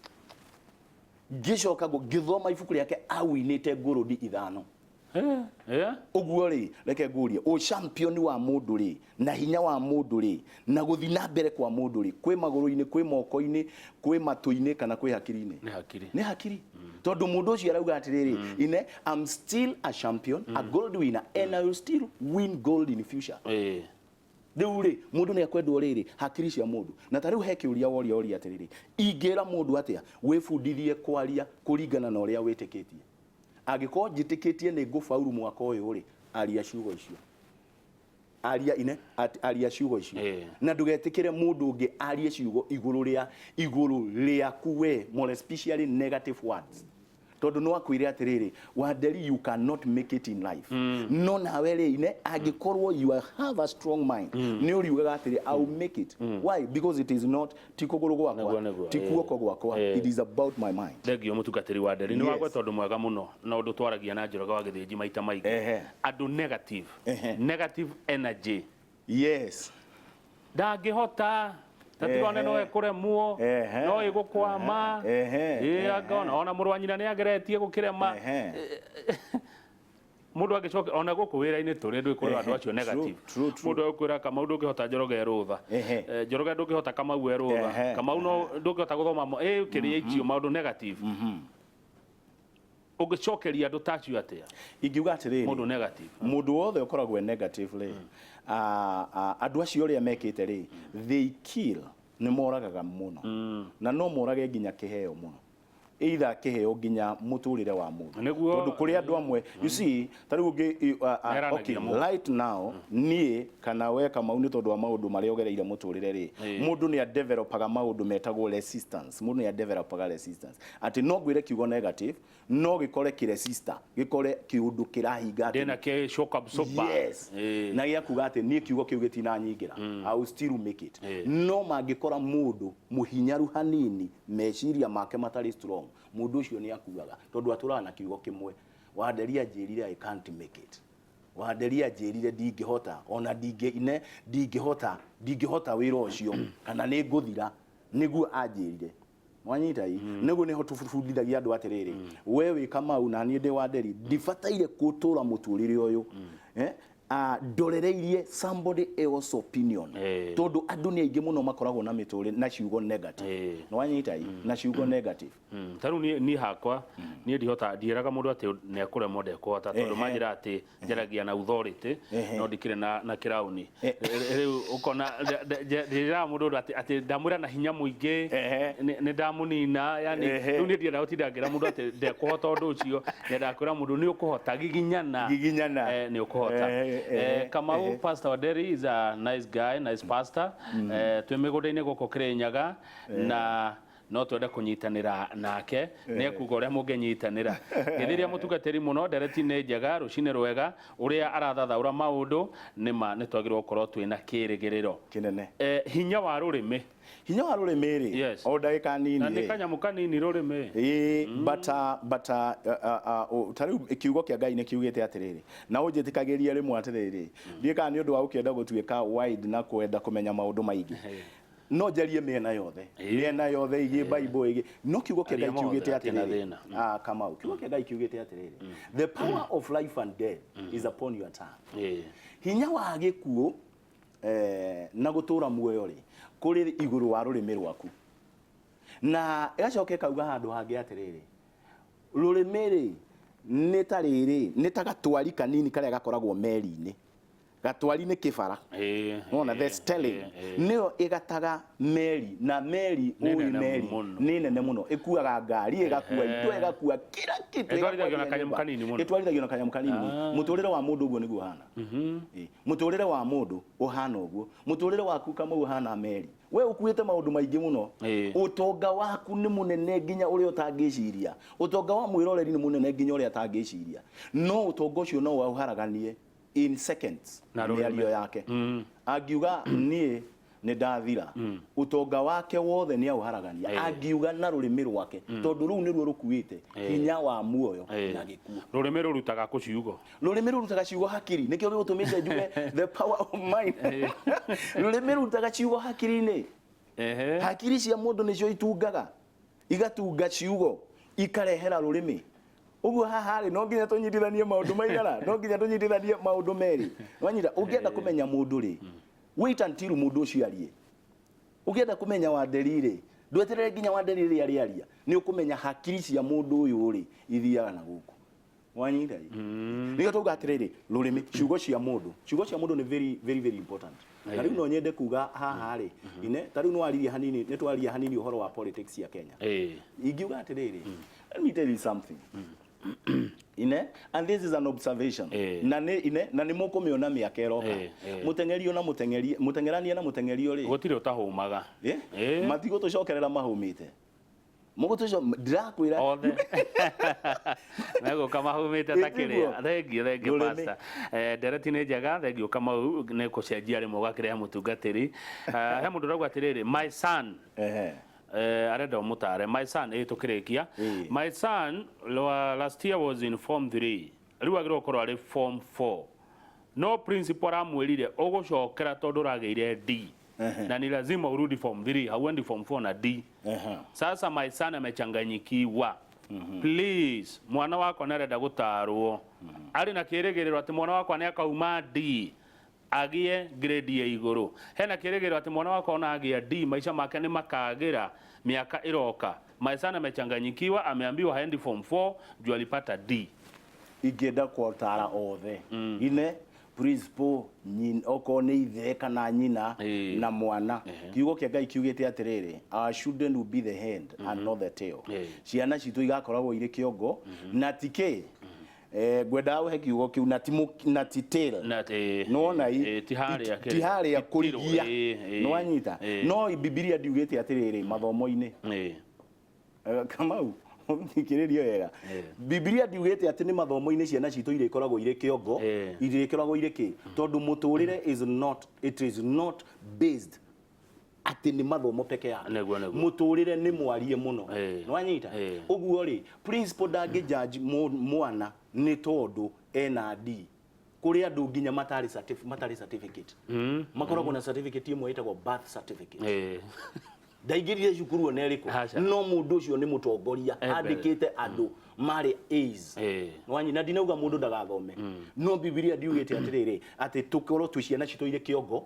S2: ngĩcoka ngĩthoma ibuku rĩake, awinĩte gold ithano. Ũguo rĩ, reke ngũrie, ũ champion wa mũndũ rĩ, na hinya wa mũndũ rĩ, na gũthiĩ na mbere kwa mũndũ rĩ, kwĩ magũrũ-inĩ, kwĩ moko-inĩ, kwĩ matũ-inĩ, kana kwĩ hakiri-inĩ?
S1: Nĩ hakiri.
S2: Nĩ hakiri, tondũ mũndũ ũcio arauga atĩrĩrĩ, ine I'm still a champion, a gold winner, and I will still win gold in future. Rĩu rĩ, mũndũ nĩ akwendwo rĩrĩ hakiri cia mũndũ. Na ta rĩu he kĩũria woria, woria atĩrĩrĩ, ingĩra mũndũ atĩa wĩbundithie kwaria kũringana na ũrĩa wĩtĩkĩtie? Angĩkorwo njĩtĩkĩtie nĩ ngũbauru mwaka ũyũ rĩ, aria ciugo icio, aria ine aria ciugo icio. Na ndũgetĩkĩre mũndũ ũngĩ arie ciugo igũrũ rĩa igũrũ rĩaku we, more especially negative words, tondũ no akwĩre atĩrĩrĩ, "Wanderi, you cannot make it in life." No nawe rĩ, ine angĩkorwo you have a strong mind, nĩ ũriugaga atĩrĩ, "I will make it." Why? Because it is not ti kũgũrũ gwakwa,
S1: Nĩguo,
S2: ti guoko gwakwa, it is about my mind.
S1: Thengio, mũtungatĩri wa Nderi. Nĩ wagweta ũndũ mwega mũno na ũndũ twaragia na Njoroge wa Gĩthĩnji maita maingĩ. Andũ negative, negative energy. Ndangĩhota, tatigone, no ĩkũremwo, no ĩgũkwama. Ĩ, anga ona mũrũ wa nyina nĩ ageretie gũkĩrema. Mũndũ angĩcoka ona gũkũ wĩra-inĩ tũrĩ ndwĩkũrĩra andũ acio negative.
S2: True, true.
S1: Mũndũ egũkwĩra, "Kamau, ndũngĩhota, Njoroge rũtha." "Njoroge, ndũngĩhota, Kamau e rũtha." "Kamau, no ndũngĩhota gũthoma ĩ kĩrĩa icio." Maũndũ negative. Ũngĩcokeria andũ ta acio atĩa?
S2: Ingiuga atĩrĩrĩ,
S1: Mũndũ negative.
S2: Mũndũ wothe ũkoragwo e negative rĩ, andũ acio ũrĩa mekĩte rĩ, they kill, nĩ moragaga mũno, na no morage nginya kĩheo mũno, either kĩheo nginya mũtũrĩre wa mũndũ. Tondũ kũrĩ andũ amwe, you see, ta rĩu ũngĩ
S1: Meranagia
S2: okay,
S1: mũndũ.
S2: Right now niĩ kana we Kamau, nĩ tondũ wa maũndũ marĩa ũgereire mũtũrĩre rĩ, mũndũ nĩ adevelopaga maũndũ metagwo resistance. Mũndũ nĩ adevelopaga resistance atĩ no ngwĩre kiugo negative, no gĩkore kĩresista, gĩkore kĩũndũ kĩrahinga atĩ
S1: Ndĩna kĩ shock absorber.
S2: Yes. Na gĩa kuga atĩ niĩ kiugo kĩu gĩtinanyingĩra, I will still make it. No mangĩkora mũndũ mũhinyaru hanini, meciria make matarĩ strong, mũndũ ũcio nĩ akuaga, tondũ atũraga na kiugo kĩmwe, "Wanderia njĩrire I can't make it, Wanderia njĩrire ndingĩhota, ona ndingĩ ine ndingĩhota, ndingĩhota wĩra ũcio, kana nĩ ngũthira nĩguo anjĩrire." Mwanyita i nĩguo nĩho tũbundithagia andũ atĩrĩrĩ, we wĩ Kamau na niĩ ndĩ Wanderi, ndibataire gũtũra mũtũrĩre ũyũ ndorereirie somebody else opinion. Tondũ andũ nĩ aingĩ mũno makoragwo na mĩtũrĩre na ciugo negative. Nĩwanyita i na ciugo negative.
S1: Ta rĩu niĩ hakwa, niĩ ndihota, ndiĩraga mũndũ atĩ nĩekũremwo, ndekũhota, tondũ manjĩra atĩ njaragia na authority, no ndikĩrĩ na kĩrauni. Rĩu ũkona ndĩraga mũndũ ũndũ atĩ ndamwĩra na hinya mũingĩ, nĩ ndamũnina yani. Rĩu niĩ ndienda gũtinda ngĩra mũndũ atĩ ndekũhota ũndũ ũcio. Nyendaga kwĩra mũndũ nĩ ũkũhota, giginyana.
S2: Giginyana.
S1: Nĩ ũkũhota. Kamau, Pastor Wanderi is a nice guy, nice pastor. Twĩ mĩgũnda-inĩ gũkũ Kĩrĩnyaga na No twende kũnyitanĩra nake, nĩ ekuga ũrĩa mũngĩnyitanĩra. Gĩthĩria mũtungatĩri mũno, ndereti nĩ njega, rũcinĩ rwega, ũrĩa arathathaũra maũndũ nĩma nĩ twagĩrĩirwo gũkorwo twĩna kĩrĩgĩrĩro
S2: Kĩnene.
S1: Hinya wa rũrĩmĩ.
S2: Hinya wa rũrĩmĩ rĩ, o ndagĩka nini
S1: Na nĩ
S2: rĩ.
S1: Kanyamũ kanini rũrĩmĩ.
S2: Ĩĩ, but ta rĩu kiugo kĩa Ngai nĩ kiugĩte atĩrĩrĩ, na ũnjĩtĩkagĩrie rĩmwe atĩrĩrĩ, ndiũĩ kana nĩ ũndũ wa gũkĩenda gũtuĩka wide na kwenda kũmenya maũndũ maingĩ, no njarie mĩena yothe, mĩena yothe ĩgiĩ Bible ĩgiĩ, no kiugo kĩa
S1: Aria
S2: Ngai kiugĩte
S1: mothe, hatirĩ na
S2: atĩrĩrĩ,
S1: thĩna.
S2: Ah, Kamau, kiugo kĩa Ngai kiugĩte atĩrĩrĩ, "The power of life and death is upon your tongue." Hinya wa gĩkuũ na gũtũra muoyo rĩ, kũrĩ igũrũ wa rũrĩmĩ rwaku. Na ĩgacoka ĩkauga handũ hangĩ atĩrĩrĩ, rũrĩmĩ rĩ, nĩ ta rĩrĩ, nĩ ta gatwari kanini karĩa gakoragwo meri-inĩ. Gatwari nĩ kĩbara. Wona, the stelling nĩyo ĩgataga meri, na meri
S1: Nĩ
S2: ũĩ
S1: nene
S2: meri
S1: mũno.
S2: Nĩ nene mũno, ĩkuaga ngari, ĩgakua indo, ĩgakua kila kitu.
S1: Ĩtwarithagio na
S2: Ĩgakua
S1: kanyamũ
S2: nyũmba.
S1: Kanini mũno.
S2: Ĩtwarithagio na kanyamũ kanini mũno. Mũtũrĩre wa mũndũ ũguo nĩguo ũhana. Ĩ, mũtũrĩre wa mũndũ ũhana ũguo. Mũtũrĩre waku, Kamau, ũhana meri. We ũkuĩte maũndũ maingĩ mũno. Ũtonga waku nĩ mũnene nginya ũrĩa ũtangĩciria. Ũtonga wa mwĩroreri nĩ mũnene nginya ũrĩa atangĩciria, no ũtonga ũcio no ũharaganie in seconds.
S1: Na rũrĩmĩ.
S2: Mĩario yake, angiuga niĩ nĩ ndathira, ũtonga wake wothe nĩ aũharagania, angiuga na rũrĩmĩ rwake, tondũ rũu nĩruo rũkuĩte hinya wa muoyo na gĩkuũ.
S1: Rũrĩmĩ rũrutaga kũ ciugo?
S2: Rũrĩmĩ rũrutaga ciugo hakiri. Nĩkĩo gĩgũtũmĩte njuge the power of mind. Rũrĩmĩ rũrutaga ciugo hakiri-inĩ. Hakiri cia mũndũ nĩcio itungaga, igatunga ciugo, ikarehera rũrĩmĩ. Ũguo haha rĩ, no nginya tũnyitithanie maũndũ maigana, no nginya tũnyitithanie maũndũ merĩ. Wanyita, ũngĩenda kũmenya mũndũ rĩ, wait until mũndũ ũcio arie. Ũngĩenda kũmenya Wanderi rĩ, ndweterere nginya Wanderi rĩrĩa arĩaria, nĩ ũkũmenya hakiri cia mũndũ ũyũ rĩ, ithiaga na gũkũ. Wanyita ĩ? Nĩkĩo tauga atĩrĩrĩ, rũrĩmĩ, ciugo cia mũndũ, ciugo cia mũndũ nĩ very very very important. Na rĩu no nyende kuga haha rĩ, ine ta rĩu nĩwaririe hanini, nĩ twaria hanini ũhoro wa politics ya Kenya. Ingiuga atĩrĩrĩ, let me tell you something, ine, and this is an observation, na nĩ ine na nĩ mũkũmĩona mĩaka ĩroka. Mũteng'erio na mũteng'eri, mũteng'erania na mũteng'erio rĩ,
S1: Gũtirĩ ũtahũmaga.
S2: Matigũtũcokerera mahũmĩte, mũgũtũco ndĩrakwĩra.
S1: Othe megũka mahũmĩte ta
S2: Ĩ,
S1: kĩrĩa.
S2: tiguo?
S1: Thengiũ, thengiũ.
S2: Rũrĩmĩ.
S1: Pastor, ndereti nĩ njega, thengiũ Kamau nĩ gũcenjia rĩmwe ũgakĩrehe mũtungatĩri. He mũndũ ũrauga atĩrĩrĩ, my son, arenda ũmũtare, my son, ĩ tũkĩrĩkia. My son last year was in form 3, rĩu agĩrĩirwo gũkorwo arĩ form 4, no principal aramwĩrire ũgũcokera tondũ ũragĩire D na ni lazima urudi form 3, hauendi form 4 na D. Sasa my son amechanganyikiwa. Please, mwana wakwa nĩ gũtarwo, arĩ na kĩrĩgĩrĩro atĩ mwana wakwa nĩ akauma D agĩe grade ya igũrũ. Hena kĩrĩgĩrĩro atĩ mwana wakwa ona agĩa D, maica make nĩ makagĩra mĩaka ĩroka. My son amechanganyikiwa, ameambiwa haendi form 4 juu alipata D.
S2: Ingĩenda kwatara othe, ine principal, okorwo nĩ ithe kana nyina na mwana, kiugo kĩa Ngai kiugĩte atĩrĩrĩ, "Our children will be the head and not the tail." Ciana citũ igakoragwo irĩ kĩongo na ti kĩ. Ngwendaga ũhe kiugo kĩu, na ti na ti tail.
S1: Na
S2: Nĩwona i
S1: ti harĩa
S2: ti harĩa
S1: ti tĩrwo,
S2: kũrigia. Nĩwanyita? No Bibilia ndiugĩte atĩrĩrĩ, mathomo-inĩ. Kamau, thikĩrĩria wega. Bibilia ndiugĩte atĩ nĩ mathomo-inĩ ciana citũ irĩkoragwo irĩ kĩongo, irĩkoragwo irĩ kĩ, tondũ mũtũrĩre is not, it is not based atĩ nĩ mathomo peke yake.
S1: Nĩguo, nĩguo.
S2: Mũtũrĩre nĩ mwarie mũno. Nĩwanyita? Ũguo rĩ, principal ndangĩ judge mwana nĩ tondũ ena D. Kũrĩ andũ nginya matarĩ certificate, makoragwo na certificate ĩmwe ĩtagwo birth certificate. Ndaingĩrire cukuru ona ĩrĩkũ,
S1: Aca.
S2: no mũndũ ũcio nĩ mũtongoria,
S1: Mbere.
S2: andĩkĩte andũ marĩ A's. Nĩwanyi, na ndinauga mũndũ ndagathome, no Bibilia ndiugĩte atĩrĩrĩ, atĩ tũkorwo twĩ ciana citũ irĩ kĩongo,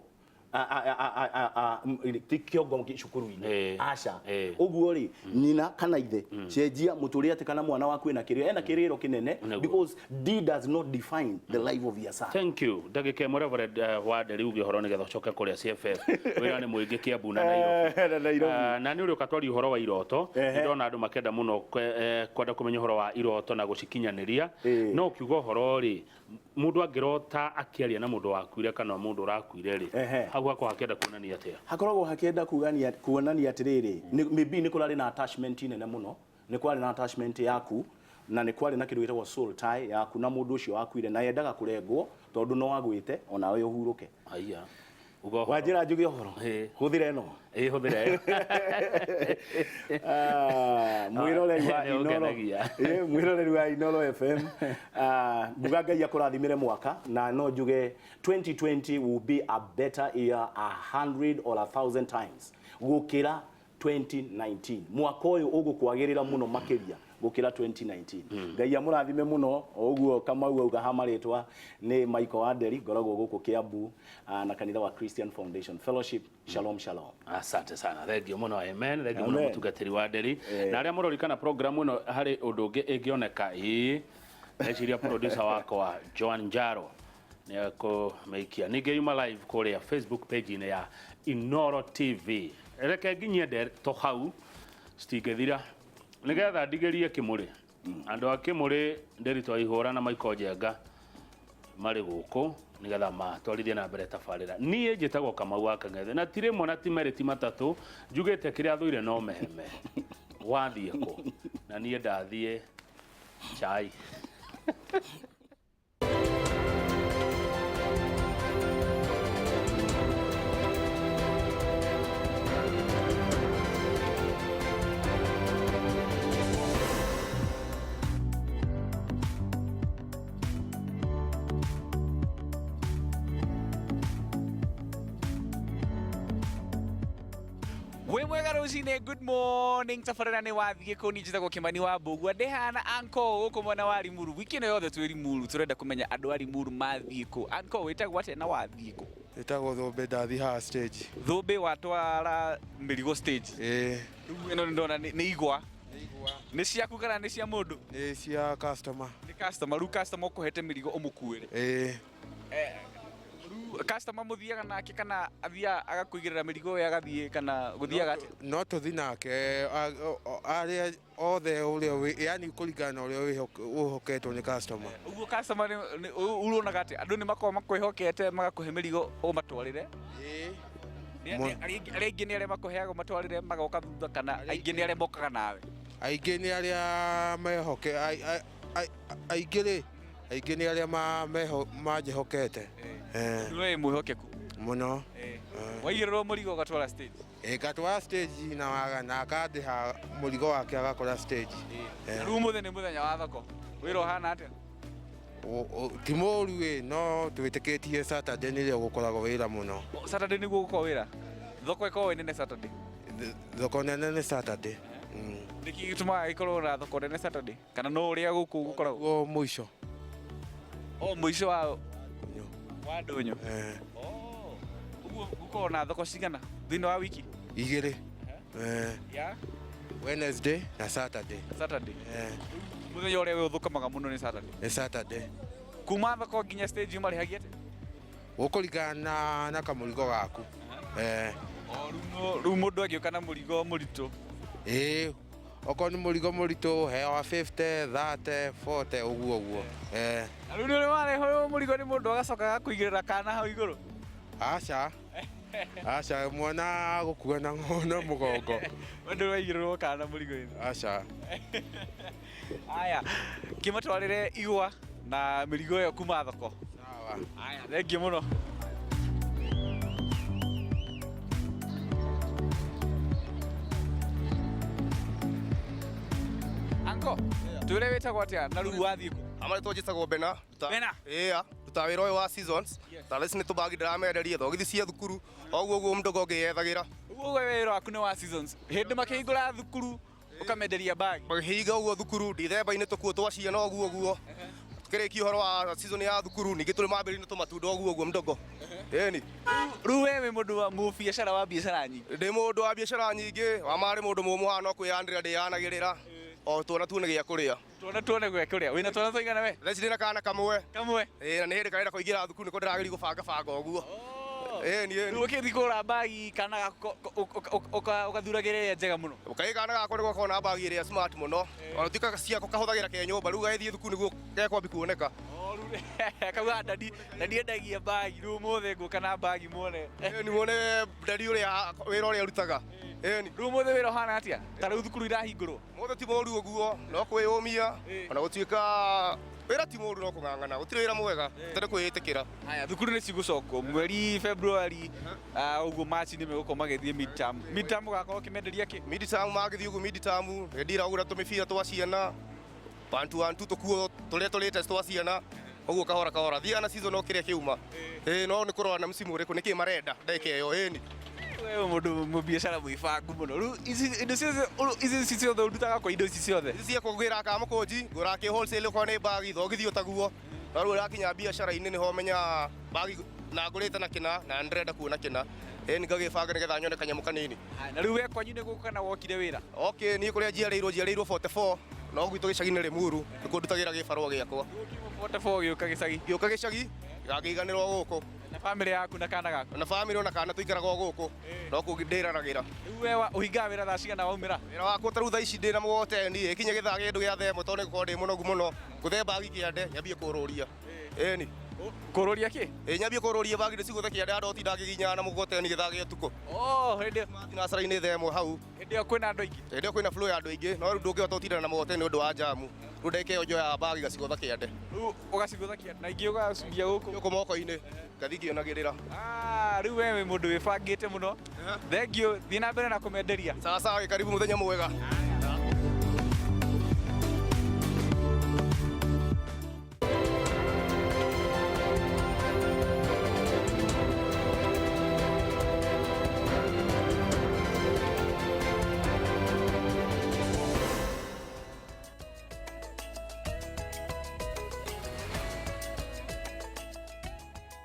S2: ti kĩongo cukuru-inĩ. Aca. Ũguo rĩ, nyina kana ithe, cenjia mũtũrĩre atĩ kana mwana waku ena kĩrĩro, ena kĩrĩro kĩnene, because D does not define the life of your son.
S1: Thank you. Ndagĩka ĩmwe, Reverend Wanderi, uge ũhoro nĩgetha ũcoke kũrĩa CFF. Wĩra nĩ mũingĩ Kiambu na Nairobi.
S2: Na Nairobi.
S1: Na nĩ ũrĩ ũkatwaria ũhoro wa iroto. Nĩ ndona andũ makĩenda mũno kwenda kũmenya ũhoro wa iroto na gũcikinyanĩria. No ũkiuga ũhoro rĩ, Mundu angirota akiaria na mundu wakuire kana mundu urakuire ri, hau hakwa hakienda kuonania atia?
S2: Hakoragwo hakienda kugania kuonania atiriri, maybe ni kurari na attachment nene muno, ni kwari na attachment yaku na ni kwari na kindu gitagwo soul tie yaku na mundu ucio wakuire, na yendaga kurengwo tondu no agwite ona we uhuruke.
S1: Aya,
S2: wanjira njuge uhoro huthire no
S1: huthire.
S2: Mwiroreri wa Inoro, mwiroreri wa Inoro FM, nguga Ngai akurathimire mwaka, na no njuge 2020 will be a better year 100 or 1000 times gukira 2019. Mwaka uyu ugukwagirira muno makiria gukira 2019. Ngai amurathime muno. Uguo Kamau auga ha maritwa ni Michael Wanderi, ngoragwo guku Kiambu na kanitha wa Christian Foundation Fellowship. Shalom shalom.
S1: Asante sana, thank you muno. Amen. Thank you muno mutungatiri Wanderi. Na aria murorikana program ino hari undu ungi ingioneka ii neciria producer wakwa Joan Njaro ni akumeikia ningi yuma live kuria Facebook page -inĩ ya Inoro TV. Reke nginyie to hau citingĩthira nigetha ndigerie Kimuri. Andu a Kimuri Ndiritu Ihura na Michael Njenga marĩ gũkũ nigetha matwarithie na mbere tabarĩra. Niĩ njĩtagwo Kamau wa Kang'ethe, na ti rĩmwe na ti merĩ ti matatũ, njugĩte kĩrĩa thũire no meheme. Wathiĩ kũ? Na niĩ ndathiĩ chai.
S3: Rũcinĩ, good morning. Tabarĩra nĩ wathiĩ kũ? Niĩ njĩtagwo Kimani wa Mbũgua, ndĩhana anko gũkũ mwena wa Limuru. Wiki ĩno yothe twĩ Limuru, tũrenda kũmenya andũ a Limuru mathiĩ kũ. Anko, wĩtagwo atĩa na wathiĩ kũ?
S4: Ĩtagwo Thũmbĩ, ndathiĩ haha stage.
S3: Thũmbĩ watwara mĩrigo stage?
S4: Ĩĩ.
S3: Rĩu ĩno nĩndona nĩ igwa. Nĩ ciaku kana nĩ cia mũndũ?
S4: Nĩ cia customer.
S3: Nĩ customer. Rĩu customer ũkũhete mĩrigo ũmũkuĩre?
S4: Ĩĩ.
S3: Customer muthiaga nake kana athiaga agakũigĩrĩra mĩrigo ĩyo agathiĩ, kana gũthiaga atĩa?
S4: No tũthiĩ nake arĩa othe ũrĩa, yani kũringana na ũrĩa wĩhoketwo nĩ customer.
S3: Ũguo customer ũronaga atĩa? Andũ nĩ makoragwo makwĩhokete magakũhe mĩrigo ũmatwarĩre?
S4: Ĩĩ.
S3: Arĩa aingĩ nĩ arĩa makũheaga ũmatwarĩre magoka thutha, kana aingĩ nĩ arĩa mokaga nawe?
S4: Aingĩ nĩ arĩa mehoke, aingĩ rĩ, aingĩ nĩ arĩa manjĩhokete.
S3: We mwĩhokeku
S4: mũno.
S3: Waigĩrĩrwo mũrigo ũgatwara stage?
S4: Ngatwara stage na akandĩha mũrigo wake agakora stage.
S3: Rĩu ũmũthĩ nĩ mũthenya wa thoko, wĩra ũhana atĩa?
S4: Ti mũru ĩ, no twĩtĩkĩtie Saturday nĩrĩo gũkoragwo wĩra mũno.
S3: Saturday nĩguo gũkoragwo wĩra? Thoko ĩkoragwo ĩ nene Saturday?
S4: Thoko nene nĩ Saturday.
S3: Nĩkĩ gĩtũmaga ĩkorwo na thoko nene Saturday? Kana no ũrĩa gũkũ gũkoragwo?
S4: Guo mũico.
S3: O mũico wa ndũnyũ. Ũguo gũkoragwo na thoko cigana thĩinĩ wa wiki?
S4: Igĩrĩ.
S3: Ya?
S4: Wednesday na Saturday.
S3: Saturday. Mũthenya ũrĩa we ũthũkamaga mũno nĩ Saturday?
S4: Nĩ Saturday.
S3: Kuma thoko nginya stage ũmarĩhagia atĩa?
S4: Gũkũringana na kamũrigo gaku.
S3: Rĩu mũndũ angĩũka na mũrigo mũritũ?
S4: Ĩĩ, okorwo nĩ mũrigo mũritũ heawa 50, 30, 40 ũguo ũguo.
S3: Rĩu nĩ ũrĩ warehwo mũrigo nĩ mũndũ agacoka agakũigĩrĩra kana hau igũrũ?
S4: Aca. Aca, mwana agũkua na mũgongo.
S3: We ndũrĩ waigĩrĩrwo kana mũrigo-inĩ?
S4: Aca.
S3: Aya, kĩmatwarĩre igwa na mĩrigo ĩyo kuma thoko.
S4: Sawa.
S3: Aya, thengiũ mũno. Anko, twĩre wĩtagwo atĩa na rĩu wathiĩ kũ?
S5: Amarĩtwo njĩtagwo Bena.
S3: Bena?
S5: Ĩĩa, ruta wĩra ũyũ wa seasons. Ta ici nĩ tũbagi ndĩramenderia thogithi cia thukuru. Oguo ũguo mũndũ ũngĩyethagĩra.
S3: Ũguo we wĩra waku nĩ wa seasons. Hĩndĩ makĩhingũra thukuru ũkamenderia bagi.
S5: Makĩhinga ũguo thukuru, Dithemba-inĩ tũkuo twa ciana ũguo ũguo. Tukĩrĩkia ũhoro wa season ya thukuru, ningĩ tũrĩ mambĩrĩria-inĩ tũmatunda ũguo ũguo mdogo. Ĩni.
S3: Rĩu we wĩ mũndũ wa mũbiacara wa biacara nyingĩ?
S5: Ndĩ mũndũ wa biacara nyingĩ, wa marĩ mũndũ mũmũ haha no kwĩyanĩrĩra ndĩyanagĩrĩra. O tuona tuone gĩa kũrĩa.
S3: Tuona tuone gĩa kũrĩa. Wĩna twana tũigana we?
S5: Thaa ici ndĩna kana kamwe.
S3: Kamwe?
S5: Ĩĩ, na nĩ hĩndĩ karenda kũingĩra thukuru nĩko ndĩrageria gũbanga banga ũguo. Ĩni, ĩni.
S3: Rĩu ũkĩthiĩ kũgũra mbagi kana ũgathuragĩra ĩrĩa njega mũno?
S5: Kaĩ kana gakwa nĩko gakoragwo na mbagi ĩrĩa smart mũno. Ona tuĩka ciako kahũthagĩra ke nyũmba, rĩu gagĩthiĩ thukuru nĩguo gekwambi kuoneka.
S3: Moru kauga ndadi ndadi endagia bagi rĩu ũmũthĩ ngũka na bagi muone.
S5: Ĩni muone ndadi ũrĩa wĩra ũrĩa arutaga. Ĩni.
S3: Rĩu ũmũthĩ wĩra ũhana atĩa? Ta rĩu thukuru irahingũrwo.
S5: Mothe ti moru ũguo no kwĩyũmia ona gũtuĩka wĩra ti mũru no kũng'ang'ana gũtirĩ wĩra mwega tondũ kwĩĩtĩkĩra.
S3: Haya, thukuru nĩ cigũcokwo mweri February, ũguo March nĩ megũkorwo magĩthiĩ midterm. Midterm ũgakorwo ũkĩmenderia kĩ?
S5: Midterm magĩthiĩ ũguo midterm nĩndiragũra tũmĩbira twa ciana one two one two tũkuo tũrĩa tũrĩte twa ciana ũguo kahora kahora thiaga na season o kĩrĩa kĩuma. Ĩĩ no nĩ kũrora na msimu ũrĩkũ nĩkĩ marenda ndagĩka ĩyo. Ĩni.
S3: Wewe mũndũ mũbiacara mwĩbangu mũno. Rĩu ici indo ciothe ici ciothe ũrutaga kwa indo ici ciothe?
S5: Ici cia kũgĩra Kamũkũnji ngũraga kĩ wholesale okorwo nĩ bagi thogithio taguo no rĩu ĩrakinya biacara-inĩ nĩho menyaga bagi na ngũrĩte na kĩna na nĩndĩrenda kuona kĩna. Ĩni ngagĩbanga nĩgetha nyone kanyamũ kanini.
S3: Haya, na rĩu we kwanyu nĩ gũkũ kana wokire wĩra?
S5: Okay, niĩ kũrĩa njiarĩirwo njiarĩirwo 44 no gwitũ gĩcagi-inĩ Limuru nĩkuo ndutagĩra gĩbarũa gĩakwa.
S3: 44 gĩũka gĩcagi?
S5: Gĩũka gĩcagi gakĩiganĩrwo gũkũ.
S3: Na bamĩrĩ yaku na kana gaku?
S5: Na bamĩrĩ ona kana tũikaraga o gũkũ no kũngĩ ndĩraragĩra.
S3: Rĩu we ũhingaga wĩra thaa cigana waumĩra?
S5: Wĩra wakwa ta rĩu thaa ici ndĩna mũgogoteni ĩkinye gĩthaa kĩndũ gĩa thaa ĩmwe tondũ nĩngũkorwo ndĩ mũnogu mũno ngũthe bagi kĩande nyambie kũrũria. Ĩni.
S3: Kũrũria kĩ?
S5: Ĩ nyambie kũrũria bagi ndĩcigũthe kĩande andũ otinda ngĩginyana na mũgogoteni gĩthaa gĩa ũtukũ.
S3: Oh, hĩndĩ
S5: Thinacara-inĩ thaa ĩmwe hau.
S3: Hĩndĩ ĩyo kwĩna andũ aingĩ?
S5: Hĩndĩ ĩyo kwĩna flow ya andũ aingĩ no rĩu ndũngĩhota gũtindana na mũgogoteni nĩ ũndũ wa jamu. Rĩu ndagĩka ĩyo njoyaga bagi ngacigũtha kĩande.
S3: Rĩu ũgacigũtha kĩande na ingĩ ũgacuria gũkũ?
S5: Gũkũ moko-inĩ ngathiĩ ngĩonagĩrĩra.
S3: Ah, rĩu we wĩ mũndũ wĩbangĩte mũno. Thank you, thiĩ na mbere na kũmenderia.
S5: Sawa sawa, karibu mũthenya mwega.